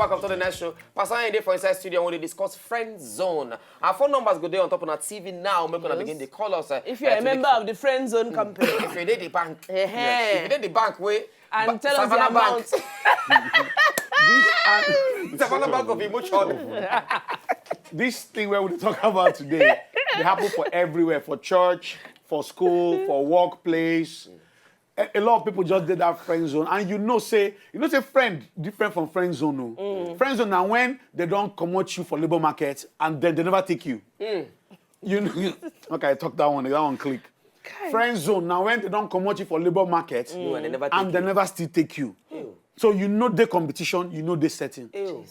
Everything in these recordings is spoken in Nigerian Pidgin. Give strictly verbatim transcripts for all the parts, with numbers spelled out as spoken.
Welcome to the next show. Pastor Ayinde for inside studio, we dey discuss friend zone. Our phone numbers go there on top of our T V now. Make una begin to call us. Uh, If you're uh, a member of the friend zone company. If you did the bank. If you did the bank, we and tell us the amount. Savannah Bank of emotion. This thing where we talk about today, they happen for everywhere, for church, for school, for workplace. A, a lot of people just did that friend zone. And you know, say, you know, say friend different from friend zone. No? Mm. Friend zone now when they don't come watch you for labor market and then they never take you. Mm. You know, okay, I talk that one, that one click. Okay. Friend zone now when they don't come watch you for labor market mm. and they never, and they you. never still take you. Ew. So you know the competition, you know the setting. Ew.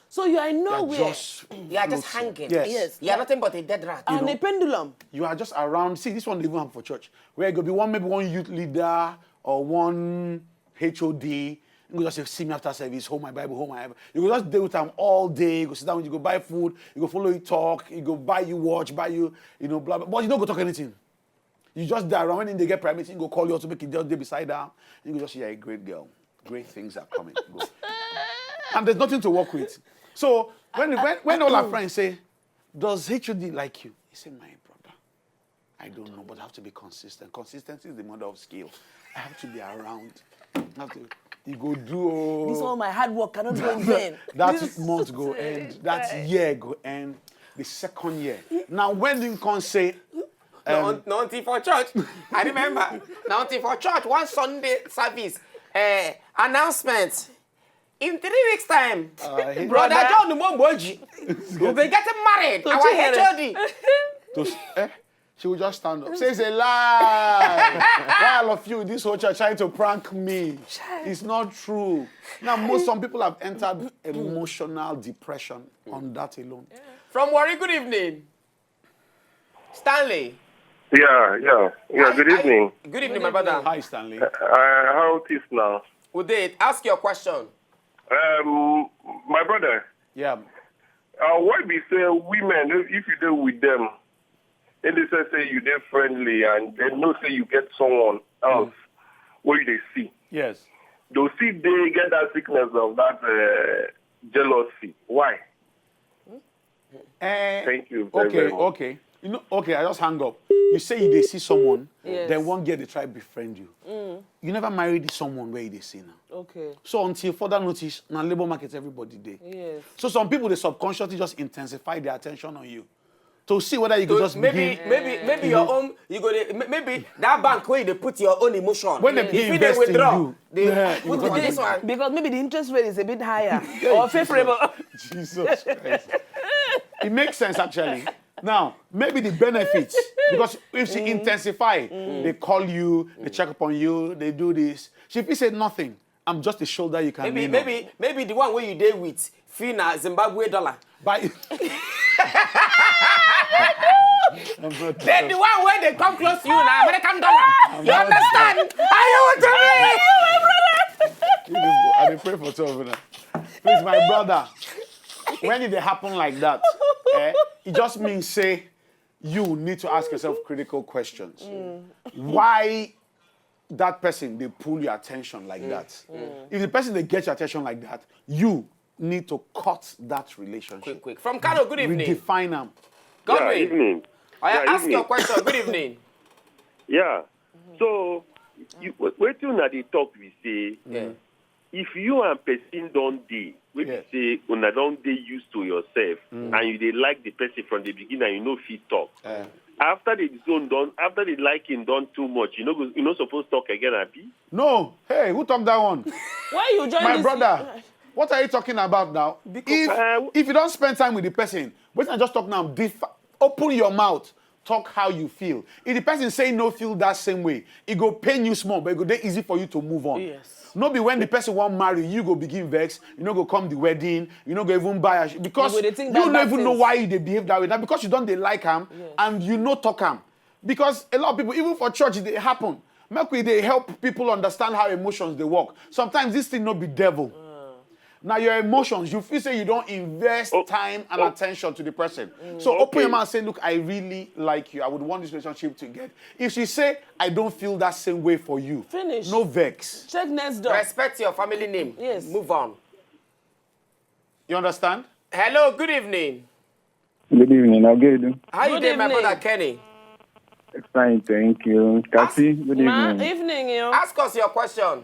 So you are nowhere. Just you are just hanging. Yes. yes. You are nothing but a dead rat. And you know? A pendulum. You are just around. See, this one even happen for church. Where it could be one, maybe one youth leader or one H O D. You go just say, see me after service, hold my Bible, hold my Bible. You go just deal with them all day. You go sit down, you go buy food, you go follow you talk, you go buy you watch, buy you, you know, blah, blah. But you don't go talk anything. You just die around when they get private, you go call you also make it just day beside her. You go just say, you're a great girl. Great things are coming. and there's nothing to work with. So when, when, when all our friends say, does H O D like you? He said, my brother, I don't know, but I have to be consistent. Consistency is the mother of skill. I have to be around. I have to, you go do. Oh. This all my hard work cannot go in vain. That month go end. That year go end. The second year. Now when you can say, um, not for church. I remember. Not for church. One Sunday service. Uh, announcement. In three weeks' time, uh, brother John Mumboji will be getting married. Our H O D. Eh? She will just stand up. Say it's a lie. Why all of you in this whole church trying to prank me? It's not true. Now, most some people have entered emotional depression on that alone. Yeah. From Warri, good evening. Stanley. Yeah, yeah, yeah. Hi, good evening. Hi. Good evening, my brother. Hi, Stanley. Uh, how it is now? Uday, ask your question. Um, my brother. Yeah. Uh, why be say women, if you deal with them, and they say, say you dey friendly and they know say you get someone else, mm. What they see? Yes. They'll see they get that sickness of that uh, jealousy. Why? Uh, Thank you. Very, okay, very much. Okay. You know, okay, I just hang up. You say you they see someone, yes. Then one girl they try befriend you. Mm. You never married someone where they see now. Okay. So until further notice, now labor market everybody day. Yes. So some people they subconsciously just intensify their attention on you. To see whether you could just maybe begin. Maybe maybe your own you go dey, maybe that bank where you put your own emotion when they begin invest withdraw, in you. They yeah, put you this one because maybe the interest rate is a bit higher or favorable. Jesus Christ. It makes sense actually. Now, maybe the benefits, because if she mm. intensify, mm. They call you, mm. They check up on you, they do this. She if you say nothing, I'm just a shoulder you can maybe, lean maybe, on. Maybe the one where you deal with, Fina, Zimbabwe dollar. But then the one where they come close to you now, American dollar. You understand? Are you with me? I pray for two of you. Please, my brother. When did it happen like that? Eh? It just means say you need to ask yourself critical questions. Mm. Why that person they pull your attention like mm. That? Mm. If the person they get your attention like that, you need to cut that relationship. Quick, quick. From Kano, good evening. Redefine them. Godwin, yeah, evening. I yeah, ask evening. Your question. Good evening. Yeah. So, you, wetin una dey talk we say. Yeah. If you and person don dey wey be say una don dey used to yourself mm. And you dey like the person from the beginning and you no fit talk. Uh. After the zone don, after the liking don too much, you no go, you no suppose talk again, abi? No, hey, who talk that one? Why you join my this brother? What are you talking about now? Because if, uh, if you don't spend time with the person, what I just talk now, def- open your mouth. Talk how you feel. If the person say no feel that same way, it go pain you small, but it go dey easy for you to move on. Yes. No be when the person wan marry, you go begin vex, you no go come the wedding, you no go even buy a sh- because you, you no even things. Know why you dey behave that way. Now because you don dey like am yes. And you no talk am. Because a lot of people, even for church, it dey happen. Make we dey help people understand how emotions dey work. Sometimes this thing no be devil. Mm. Now your emotions, you feel say you don't invest oh, time and oh. Attention to the person. Mm, so okay. Open your mouth and say, look, I really like you. I would want this relationship to get. If she say, I don't feel that same way for you. Finish. No vex. Check next door. Respect your family name. Yes. Move on. You understand? Hello, good evening. Good evening. How are you doing? How you Good doing, my evening. brother Kenny? Fine, thank you. Kathy, good Ma, evening. Evening, you. Ask us your question.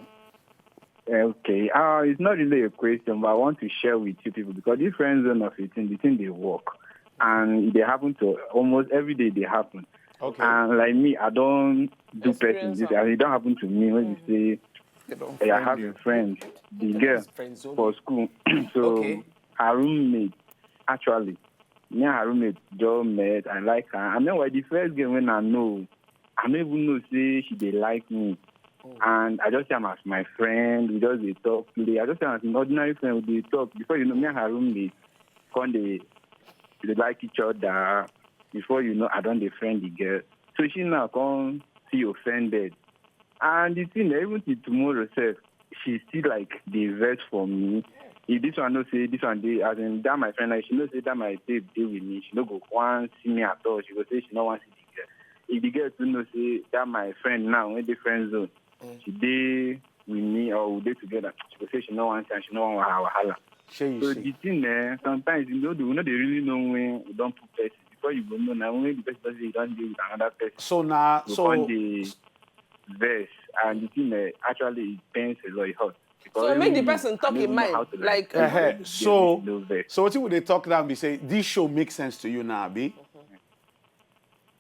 Okay. Uh, it's not really a question, but I want to share with you people because this friend zone of eighteen, the thing they work. And they happen to almost every day they happen. Okay. And like me, I don't do person Experience this. am. And it don't happen to me when you say, They don't "Hey, I friend have you. a friend, the girl Friend zone. for school." So Okay. her roommate, actually, me and her roommate just met. I like her. I mean, like the first girl when I know, I don't even know say she they like me. And I just see am as my friend. We just dey talk play. I just see am as an ordinary friend. We dey talk. Before you know, me and her roommate come dey dey like each other. Before you know, I don dey friend the girl. So she now come feel offended. And the thing, even till tomorrow sef, she still like dey vex for me. If this one no say this one dey, as in that my friend, like, she no say that my babe dey with me, she no go wan see me at all. She go say she no wan see the girl. If the girl too know say that my friend now wey dey friend zone, she dey with me or we dey together, she go say she no wan see and she no wan wahala wahala. Shey you So see? The thing, eh, sometimes you know, we no dey really know when we don put person. Before you go know, na when the person don say you don dey with another person. So now, You so come dey vex, and the thing, eh, actually it pains a lot, it hurt. Because So make the me, person I talk no in even know mind. How to, Like, Uh-huh. So, no vex. So what we dey talk now be say this show makes sense to you now, abi?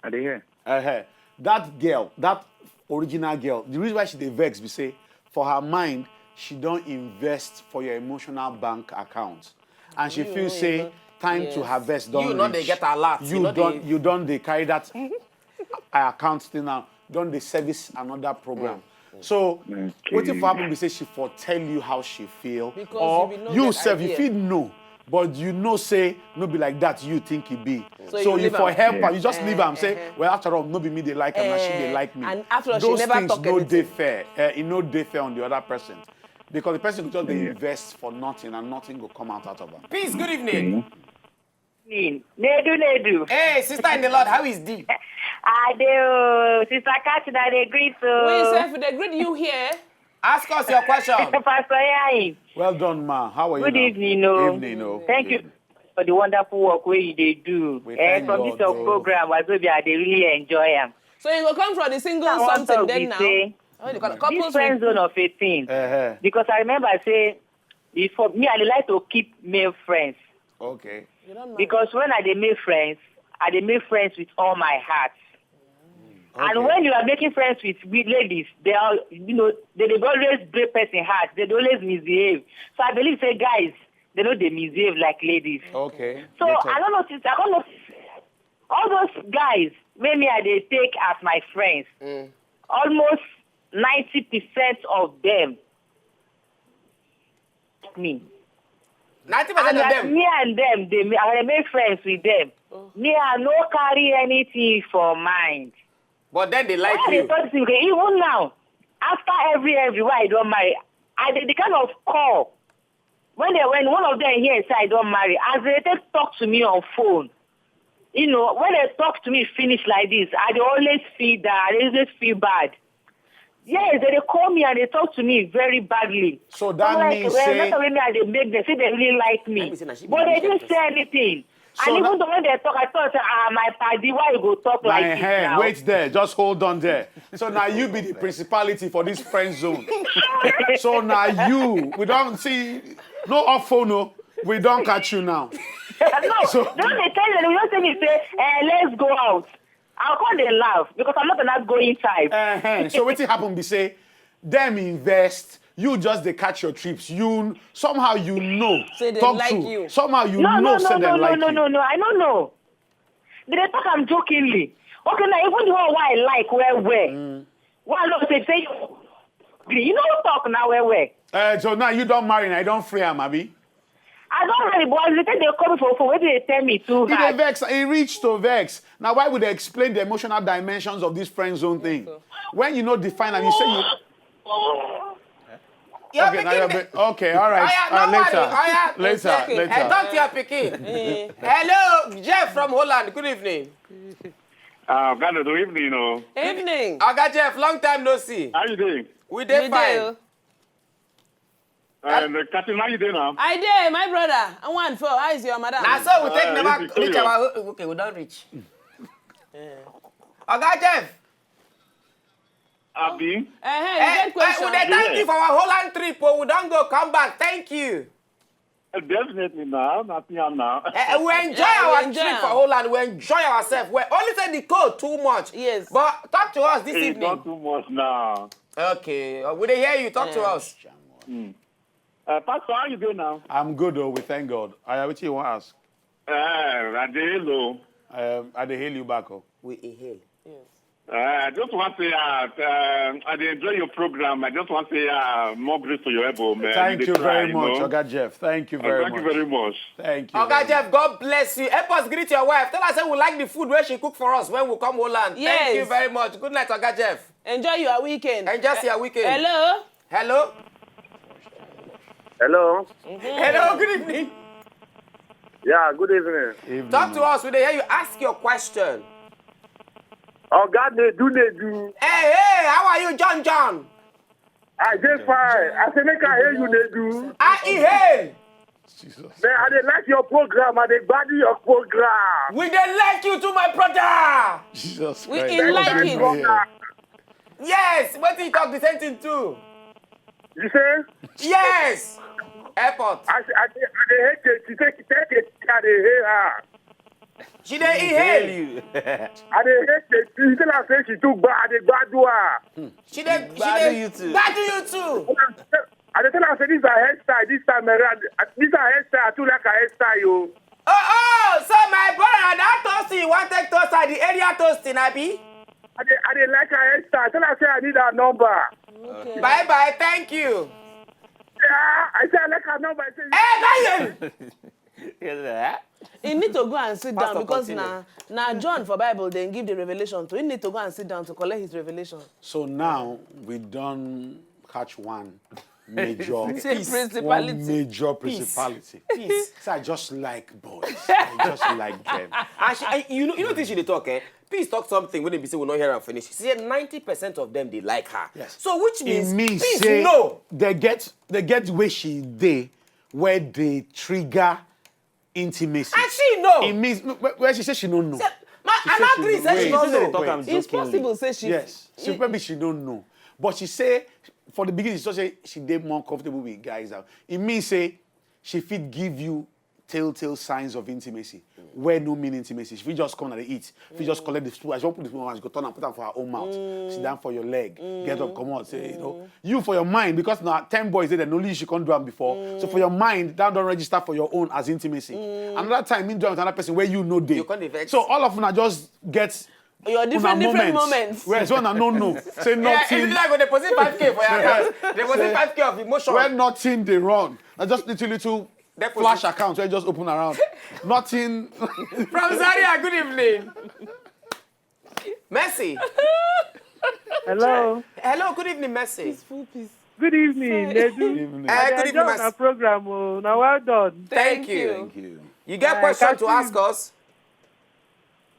I dey hear. Uh-huh. That girl, that original girl, the reason why she dey vex be say for her mind, she don invest for your emotional bank account. And she You feel no say even- time to yes. harvest don You reach. no dey get alert. You You no don dey- you don dey carry that account thing now. Don dey service another program. So Okay. wetin for happen be say she for tell you how she feel, Because or you will not you get sef you idea. Fit know, but you know say no be like that you think e be. So So you you leave for am. Help her, Yeah. You just leave Eh, am say, eh. Well, after all, no be me dey like am, na she dey Eh, like me. And after all, she Those never things talk no dey anything. Fair. Eh, e no dey fair on the other person, because the person go just dey Yeah. Invest for nothing and nothing go come out out of am. Peace, good evening. Nedu, Nedu. Hey, sister in the Lord, how is thee? I do. Sister Katina, they greet you. We sef dey greet you here. Ask us your question. Pastor Yayi. Well done, ma. How are you? Good Now? Evening, oh. Evening, oh. Thank you for the wonderful work where you they do. We Eh, thank from God, this of oh. Program, Wazobia, they really enjoy them. So you go come from the single I want something to then be now. Say, What do you call it? this Couples friend with zone of eighteen. Uh-huh. Because I remember say, before me, I dey like to keep male friends. Okay. You don't know. Because when I dey make friends, I dey make friends with all my heart. Okay. And when you are making friends with, with ladies, they are, you know, they, they always break person heart. They dey always misbehave. So I believe say guys, they know they misbehave like ladies. Okay. So Later. I don't know, since I don't know, all those guys, maybe I they take as my friends. Almost ninety percent of them me. Ninety percent And of as them. Me and them, they, I make friends with them. Me, I no carry anything for mind. But then they like Why they you. Talk to me? Even now, after every every why I don't marry, I dey the kind of call when they when one of them here say I don't marry, as they take talk to me on phone, you know, when they talk to me finish like this, I dey always feel that I dey always feel bad. Yes, they dey call me and they talk to me very badly. So that I'm like, means well, say- that's the way me I dey make them say they really like Let me, me see, na she but be they the didn't teacher. Say anything. So And na- Even though when they talk, I thought, ah, my paddy, why you go talk My like this hair, now? Wait there, just hold on there. So now you be the principality for this friend zone. So now you, we don't see no off phone, no. We don't catch you now. No, So- don't they tell you? Don't tell me say, eh, let's go out. I'll call them laugh because I'm not an outgoing type. Uh-huh. So what happened? Be say, them invest. You just they catch your trips. You somehow you know. Say they Talk like to. You. Somehow you No, know. no, no, Say no, they no, like no, you. No, no. I don't know. They dey talk am jokingly. Okay, now even the one why I like well well. Why I love say say you know talk now well well. Uh, so now you don't marry, now you don't free am, abi? I don't marry, but as they take they come for for where they tell me too He dey hard. Vex. He reached to vex. Now why would they explain the emotional dimensions of this friend zone thing? When you know define and you say you. You're Okay, now you're picking be- okay, all right. Oya, Uh, no later. Worry. Oya, Later, okay. Later. Eh, talk to your pikin. Hello, Jeff from Holland. Good evening. Uh, God, good evening, you know. Evening. Oga Jeff, long time no see. How you doing? We dey We fine. Dey. And uh, Captain, how you doing now? I dey, my brother. And one for, how is your madam? Na so we take never reach our, okay, we don reach. Oga Jeff. Abi? Uh-huh, eh, eh, we dey thank you for our Holland trip, but we don go come back. Thank you. Definitely now, nothing am now. Eh, we enjoy yeah, our we enjoy trip for Holland. We enjoy ourselves. We only say the cold too much. Yes. But talk to us this it's evening. Not too much now. Okay, uh, we dey hear you. Talk yeah. to us. Mm. Uh, Pastor, how you doing now? I'm good, oh. We thank God. I what you want to ask? Uh, I dey hello. Um, I dey hail you back, oh. We inhale. Yes. Uh, I just want to say, uh, uh, I dey enjoy your program. I just want to say, uh, more grace to your elbow, man. Thank you, you very much, know? Oga Jeff. Thank you very uh, thank much. Thank you very much. Thank you. Oga Jeff, God bless you. Help us greet your wife. Tell her say we like the food where she cook for us when we come Holland. Yes. Thank you very much. Good night, Oga Jeff. Enjoy your weekend. Enjoy your weekend. Hello. Hello. Hello. Mm-hmm. Hello. Good evening. Yeah. Good evening. evening. Talk to us. We dey hear you. Ask your question. Oga dey do dey do. Hey, hey, how are you, John John? I dey fine. I say make I hear you dey do. I inhale. Jesus. Man, I dey like your program. I dey gbadi your program. We dey like you too, my brother. Jesus we Christ. We like it. Yes, wetin you talk the same thing too. You say? Yes. Airport. I, I, I, I dey hate it. She say she take it. I dey hate her. She dey inhale you. I dey hate the thing. Tell her say she too bad. I dey gbadu her. She dey she dey gbadu you too. Gbadu you too. I dey tell her say this is her hairstyle this time around. This is her hairstyle. I too like her hairstyle o. Oh oh, so my brother, that toasting you wan take toast her, the area toasting, abi? I dey I dey like her hairstyle. Tell her say I need her number. Okay. Bye bye, thank you. Yeah, I say I like her number. I say. Hey, Daniel. Yes, sir. He need to go and sit down because now, now John for Bible then give the revelation to. He need to go and sit down to collect his revelation. So now we don't catch one major principality. One major principality. Peace. Peace. So I just like boys. I just like them. And she, and you know, you know this she dey talk, eh? Peace talk something when they be say we not hear and finish. She said ninety percent of them they like her. Yes. So which means, it means peace say no. They get they get the way she dey where they trigger intimacy. And she know. It means where she says she don't know. Say, ma, she I'm not agree. Say she don't know. It's possible. Say she. Yes. She maybe she don't know, but she say for the beginning she say she dey more comfortable with guys. Out. It means say she fit give you telltale signs of intimacy mm. Where no mean intimacy. If you just come and eat, if you just mm. collect the spoon, as you put the spoon, you go turn and put am for her own mouth. Mm. Sit down for your leg, mm. Get up, come on, say, mm. You know, you for your mind, because now ten boys there, only you she can't do am before. Mm. So for your mind, that don't register for your own as intimacy. Mm. Another time, me do am with another person where you know they. So all of them just get your different different moments. Moments. Whereas when I no no, say nothing. Yeah, it's like when they post five k for your account. They post five k of emotion. When nothing they run, I just little little Deposit. Flash account wey just open around. Nothing. From Zaria, good evening. Mercy. Hello. Hello, good evening, Mercy. Peaceful, peace. Good evening, Nedu. Good evening. Uh, good evening, Mercy. Our program, oh, now well done. Thank, thank you. Thank you. You get uh, question to ask us?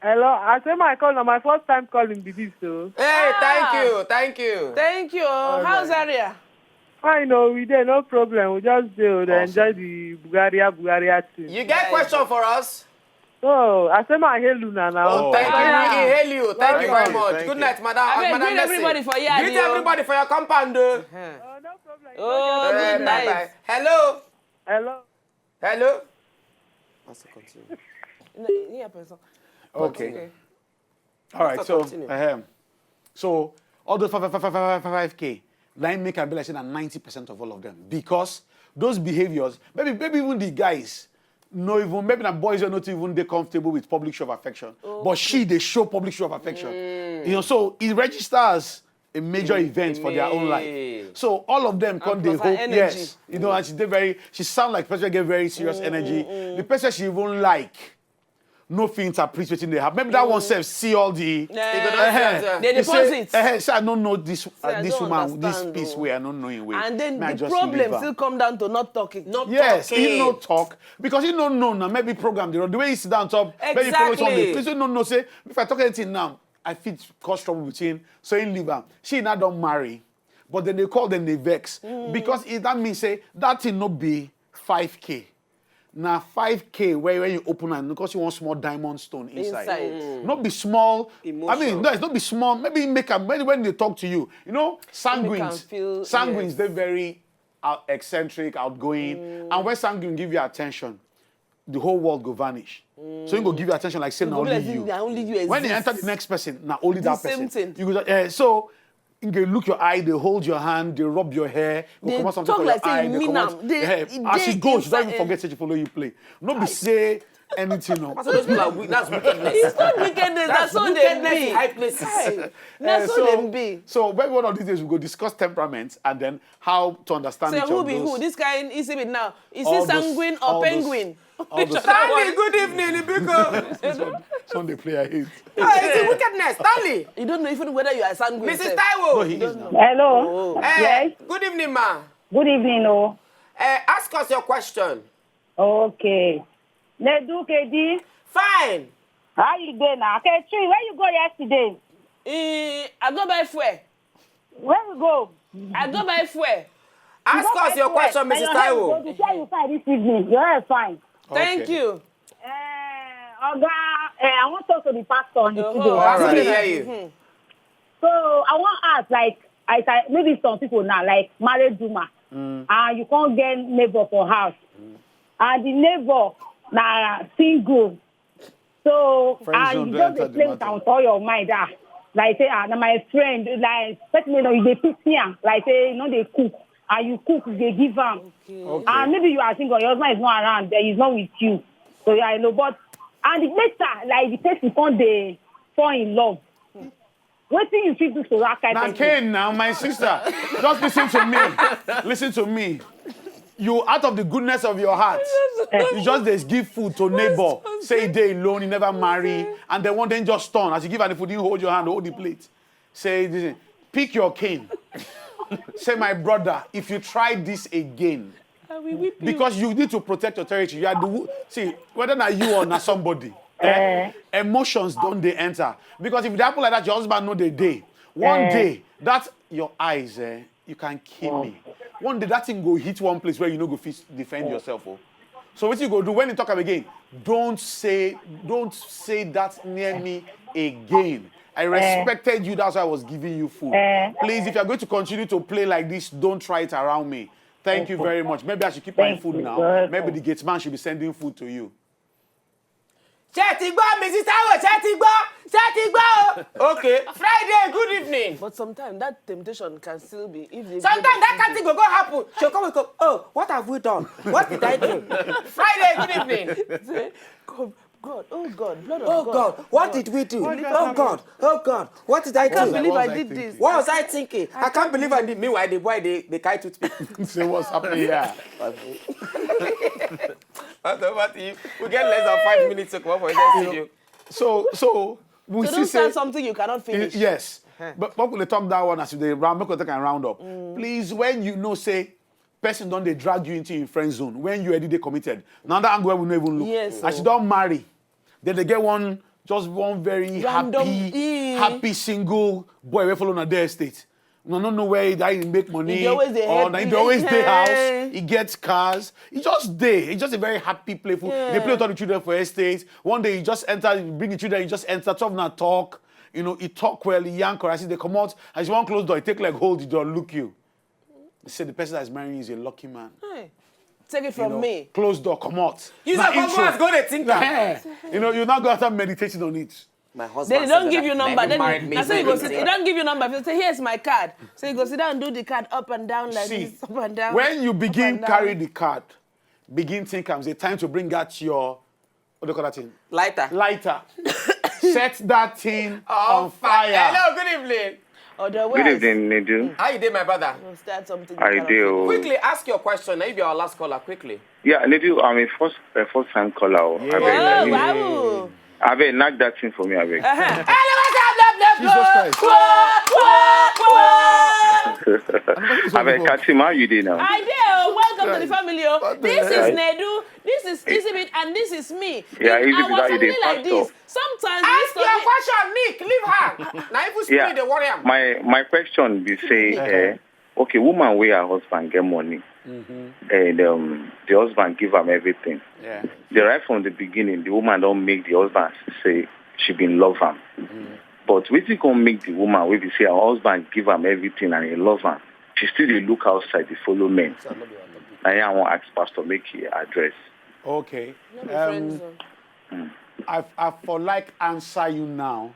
Hello, I say my call na my first time calling be this o. Hey, thank you, thank you. Thank you. How's area? Fine o, we dey no problem, we just dey o, dey enjoy the Bulgaria Bulgaria thing. You get question for us? So I say my hail una now. Oh, thank you. We hail you. Thank you very much. Good night, madam. Abeg, greet everybody for here. Greet everybody for your compound. Oh, no problem. Oh, good night. Hello. Hello. Hello? Pastor, continue. No, yeah, Pastor. Okay. Okay. All right, Pastor, so, continue. Um, so all those five, five, five, five, five, five K, line make I be like saying that ninety percent of all of them. Because those behaviors, maybe, maybe even the guys, no even, maybe the boys are not even they comfortable with public show of affection. Oh. But she, they show public show of affection. Mm. You know, so it registers a major event for their own life. So all of them come they hope, yes. You know, and she did very, she sound like person get very serious mm, energy. Mm, mm. The person she even like, no fit interpret wetin dey happen. Maybe that mm. One self see all the. Yeah. Uh, they deposit. Uh, say I don't know this uh, this woman, this piece oh. Where I don't know in way. And then the problem still come down to not talking. Not yes, talking. He no talk because he no know now. Maybe program the the way he sit down top. Exactly. Maybe follow something. He no know say if I talk anything now. I fit cause trouble with him, so he leave am. She now don marry. But then they call them, they vex. Because it, that means say that thing no be five K. Now five K where when you open and because you want small diamond stone inside. Not be small. I mean, no, it's not be small. Maybe make a when, when they talk to you. You know, sanguines. Sanguines, they're very out, eccentric, outgoing. And when sanguine give you attention, the whole world go vanish. So you go give you attention like say na only you. When they enter the next person, na only that person. You go, eh, so you go look your eye, they hold your hand, they rub your hair, go come out something for your eye, they come out. As she goes, she don't even forget say she follow you play. No be say anything. No. Those people are weak. That's wickedness. It's not wickedness. That's so they be. High places. That's so they be. So maybe one of these days we go discuss temperaments and then how to understand each other. So who be who? This guy in Isibit now. Is he sanguine or penguin? Stanley, good evening, Ibiko. Sunday player hate. No, it's a wickedness, Stanley. You don't know even whether you are sanguine. Missus Taiwo. No, he is now. Hello. Eh, yes. Good evening, ma. Good evening, oh. Eh, ask us your question. Okay. Nedu Kedi. Fine. How you doing now? Okay, Tree, where you go yesterday? Eh, I go buy fuel. Where you go? I go buy fuel. Ask us your question, Missus Taiwo. Where you find this evening? Your hair is fine. Thank you. Uh, Oga, uh, I want to talk to the pastor on the studio. All right. Hear you. So I want to ask, like, I, I, maybe some people now, like married woman, and you can't get neighbor for house, and the neighbor na single. So I just dey play with am with all your mind, ah. Like say, ah, na my friend, like, especially when you dey pick me, ah, like say, you know, they cook, and you cook, they give am. Okay. And maybe you are single, your husband is not around, eh, he's not with you. So yeah, I know, but, and the later, like, the person come dey fall in love. Wetin you fit do to that kind of person? Cain now, my sister. Just listen to me. Listen to me. You, out of the goodness of your heart, you just dey give food to neighbor. Say he dey alone, he never marry, and then one day just turn. As you give am the food, you hold your hand, hold the plate. Say, listen, pick your cane. Say, my brother, if you try this again, because you need to protect your territory. You are the wo-, see, whether na you or na somebody, eh, emotions don't they enter. Because if it happen like that, your husband know the day. One day, that your eyes, eh, you can kill me. One day that thing go hit one place where you no go fit defend yourself. Oh. So what you go do when you talk am again? Don't say, don't say that near me again. I respected you, that's why I was giving you food. Please, if you're going to continue to play like this, don't try it around me. Thank you very much. Maybe I should keep my food now. Maybe the gate man should be sending food to you. Ṣé ti gbọ́, Missus Taiwo, ṣé ti gbọ́, ṣé ti gbọ́ o? Okay, Friday, good evening. But sometimes that temptation can still be. If they sometimes that kind thing go go happen. She'll come and go, "Oh, what have we done? What did I do?" Friday, good evening. Say, "God, God, oh God, blood of God, what did we do? Oh God, oh God, what did I do? I can't believe I did this. What was I thinking? I can't believe I did." Meanwhile, the boy, they, they carry toothpick. Say, "What's happening here?" Pastor, over to you. We get less than five minutes to come up for the studio. So, so we so see don't start say something you cannot finish. Yes. But, but we talk that one as they round, make we take and round up. Please, when you know say person don dey drag you into your friend zone, when you already dey committed, now that angle we no even look. Yes, as you don marry, then they get one, just one very happy, happy single boy wey follow na their estate. No, no, no, where that he make money. He always dey or na he dey always dey house. He gets cars. He just dey. He's just a very happy, playful. They play with all the children for estate. One day he just enter, he bring the children. He just enter, twelve na talk. You know, he talk well. He yank. I see they come out. As you want close door, he take like hold the door, look you. He said the person that is marrying you is a lucky man. Hey. Take it from me. Close door, come out. You know, go and think. You know, you now go after meditating on it. My husband. Then they don't give you number. Then I say you go sit. They don't give you number. If you say, "Here's my card," so you go sit down and do the card up and down like this, up and down. When you begin carry the card, begin think am say time to bring out your, what do you call that thing? Lighter. Lighter. Set that thing on fire. Hello, good evening. Good evening, Nedu. How you doing, my brother? Start something. How you doing? Quickly ask your question. If you're our last caller, quickly. Yeah, Nedu, I'm a first, a first time caller. Oh, wow. Abeg, knack that thing for me, abeg. Jesus Christ. Abeg, Katima, how you dey now? I dey. Oh, welcome to the family. Oh, this is Nedu, this is Isibit, and this is me. Yeah, Isibit, how you dey? Pastor. Sometimes ask your question, Nick. Leave her. Now, if you speak, they worry am. My, my question be say, eh, Okay, woman wey her husband get money, and um, the husband give am everything. Yeah. The right from the beginning, the woman don make the husband say she bin love am. But wetin come make the woman wey be say her husband give am everything and he love am, she still dey look outside dey follow men. Na here I wan ask pastor make he address. Okay. No be friends o. I, I for like answer you now,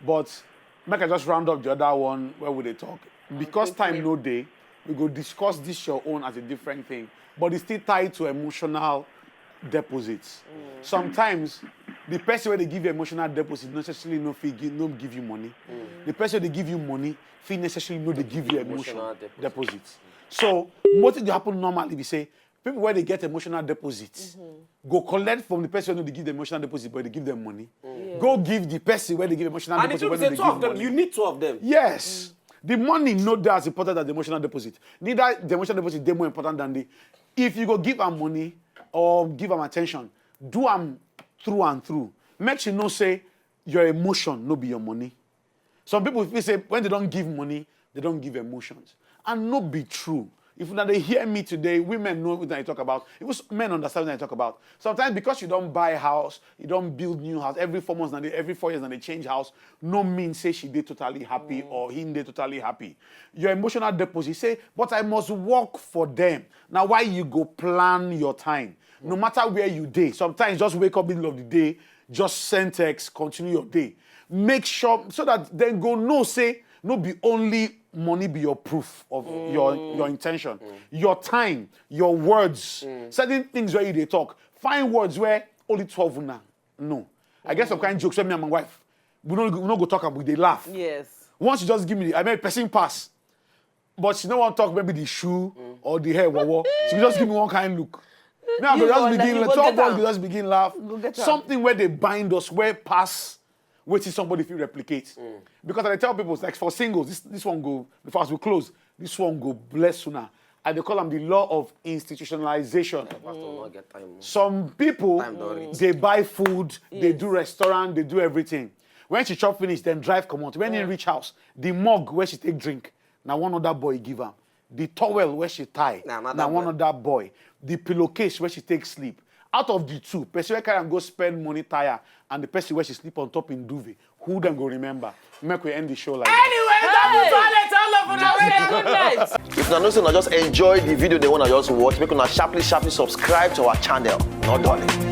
but make I just round up the other one where we dey talk. Because time no dey, we go discuss this your own as a different thing, but it's still tied to emotional deposits. Sometimes the person wey dey give you emotional deposit necessarily no fit give, no give you money. The person wey dey give you money fit necessarily no dey give you emotional Emotional deposit. Deposit. So wetin dey happen normally be say people wey dey get emotional deposit go collect from the person wey no dey give them emotional deposit but dey give them money. Go give the person wey dey give emotional And the deposit truth wey is no say dey two give of them, money. You need two of them. Yes. The money no dey as important as the emotional deposit. Neither the emotional deposit dey more important than the. If you go give am money or give am attention, do am through and through. Make she know say your emotion no be your money. Some people feel say when they don't give money, they don't give emotions. And no be true. If una dey hear me today, women know what I talk about. Even s- men understand what I talk about. Sometimes because you don't buy house, you don't build new house every four months, and every four years, and they change house, no mean say she dey totally happy or he dey totally happy. Your emotional deposit say, but I must work for them. Now why you go plan your time? No matter where you dey, sometimes just wake up middle of the day, just send text, continue your day. Make sure so that then go know say no be only money be your proof of your your intention, your time, your words, certain things where you dey talk. Find words where only twelve una know. I get some kind jokes where me and my wife we no we no go talk am, we dey laugh. Yes. Once you just give me, I mean, person pass, but she no wan talk maybe the shoe or the hair wowo. She go just give me one kind look. Me I go You just go begin you laugh. go Two of get us am. Go just begin laugh. Go get am. Something where they bind us where pass wetin somebody fit replicate. Because I dey tell people like for singles, this this one go before as we close, this one go bless una. I dey call am the law of institutionalization. Pastor no get time. Some people Time don reach. They buy food, they do restaurant, they do everything. When she chop finish, then drive comot. When he reach house, the mug where she take drink, na one other boy give am. The towel where she tie, Na another na one boy. Other boy. The pillowcase where she take sleep. Out of the two, person wey carry am go spend money tire and the person where she sleep on top in duvet, who dem go remember? Make we end the show like that. Anyway, double toilet all of una. Good night. If una know say una just enjoy the video, they wanna just watch, make una sharply, sharply subscribe to our channel. No darling.